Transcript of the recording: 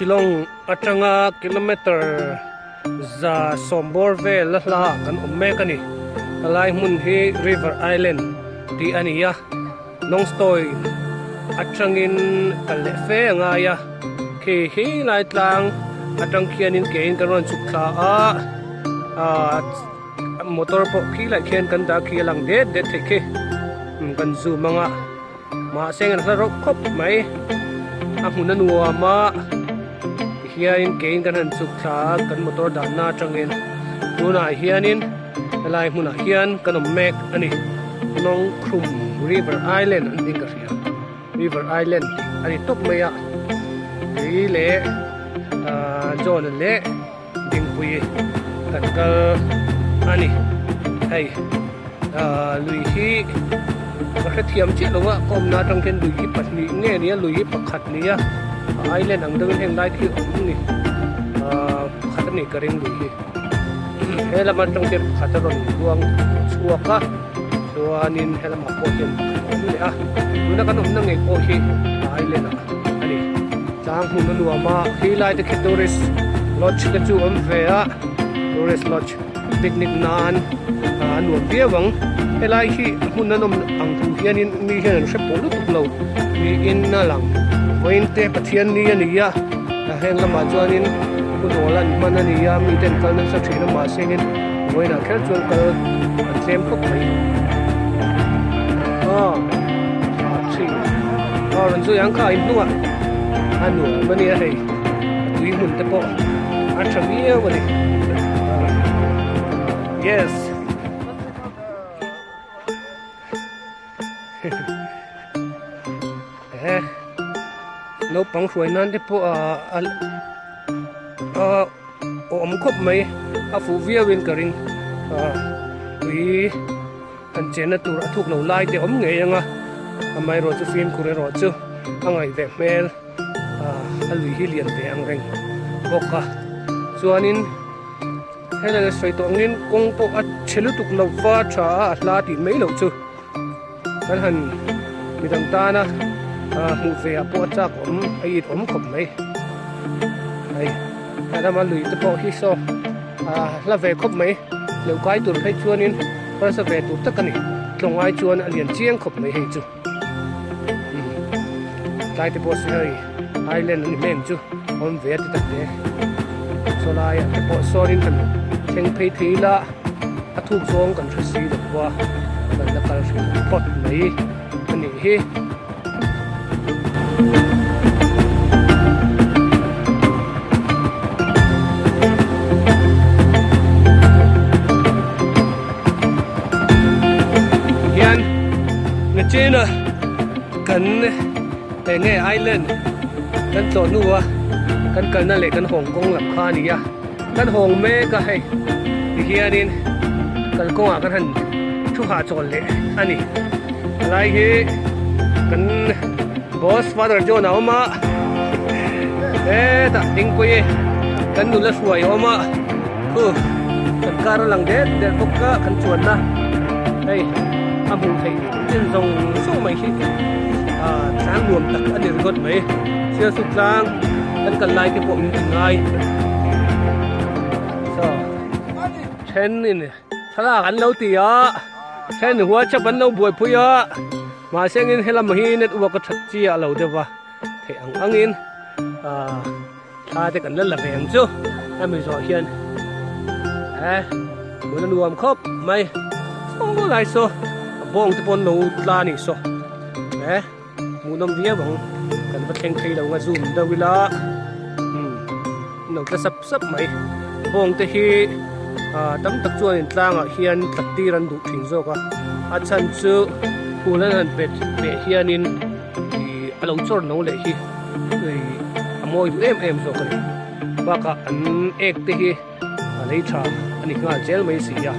Shillong atanga kilometer 110 bawr vel a hla ah kan awm mek a ni. Helai hmun hi River Island tih a ni a, Nongstoin atangin kal leh fe a ngai a, khi hi lai tlang atang khianin kein kan rawn chhuk thla a, ah motor pawh khi lai khian kan dah khi a lang det det theih khi kan zoom ang a. Mahse an hla rawk khawp mai a hmun a nuam a tihianin kein kan han chhuk thla a kan motor danna atangin tunah hianin helai hmunah hian kan awm mek a ni Nongkhum River Island an ding ka hria River Island tih a ni tawp mai a kei leh ahh John leh Dingpui kan kal a ni hei ahh lui hi ka hrethiam chiah lo a ka awmna atang khian lui hi pahnih nge nia lui hi pakhat nia a island ang deuhin heng lai khi a awm ni ahh pakhat a nih ka ring lui hi he lam atang khian pakhat a rawn luang chhuak a chuanin he lamah pawh hian pakhat a awm leh a tuna kan awmna ngei pawh hi a island ah a ni. Tlang hmun a nuam a, khi lai te khi tourist lodge te chu awm ve a, tourist lodge picnic nan a nuam viau ang. Helai hi hmun an awm ang thu hianin mi hian an hre pawh lutuk lo niin a lang. Vawiin te Pathian ni a ni a, heng lamah chuanin hunawl an hman a ni a, mite an kal nasa thin a mahse engin vawiinah kher chuan kal an tlem khawp mai. Aw a thin aw rawn zui ang kha a inhnungah a nuam a nia hei a tui hmun te pawh a tha viau a ni yes he naupang hruai nan te pawh a a awm khawp mai a fuh viau in ka ring tui Kan chenna tur a thuk lo lai te awm ngei ang a, amaherawh chu fimkhur erawh chu a ngaih ve hmel a lui hi lian ve ang reng bawk a. Chuanin helai a sawi tawh angin kawng pawh a chhe lutuk lo va tha a, a hla tih mai loh chu kan han midang tana hmuh ve ah pawh a chak awm a it awm khawp mai. Hei hetlama lui te pawh hi saw hla ve khawp mai leuh kai tur phei chuanin. Harsa ve tur tak a ni. Tlawngai chuan a lian chiang khawp mai hei chu. Tlai te pawh sawi hei island a ni hmel chu awm ve a ti tak hle. Saw laiah te pawh sawnin han thleng phei thei ila a thuk zawng kan hre si lo va kan la kal hrih phawt mai a nih hi. Hian Nachina kan eng nge island kan tlawh hnu a kan kalna leh kan Hong Kong lam kha a ni a kan hawng mek a hei tihianin kalkawngah kan han thu hahchawl leh a ni helai hi kan boss father John a awm a hetah dingpui kan nula hruai a awm a. Khu kan car a lang det det bawk a kan chuanna hei a hmuh theih chin zawng zawng mai hi ah tlang nuam tak a ni ringawt mai sialsuk tlang kan kal lai te pawh min ti ngai saw then in thlalak an lo ti a then whatsapp an lo buaipui a mahse engin helam hi network a that chiah lo deuh va theih ang angin ah. Thla te kan la la ve ang chu hemi zawh hian eh hmun a nuam khawp mai saw lai saw a bawng te pawh an lo tla a nih saw eh hmuhnawm viau ang kan va thleng phei lo nga zoom deuh ila umm an lo tla sap sap mai bawng te hi ah tam tak chuan in tlangah hian tlat tir an duh thin zawk a a chhan chu phul an han pet peh hianin ih a lo chawr no leh hi. Hei a mawi duh em em zawk a ni bakah an ek te hi a lei tha a ni nghal zel mai si a.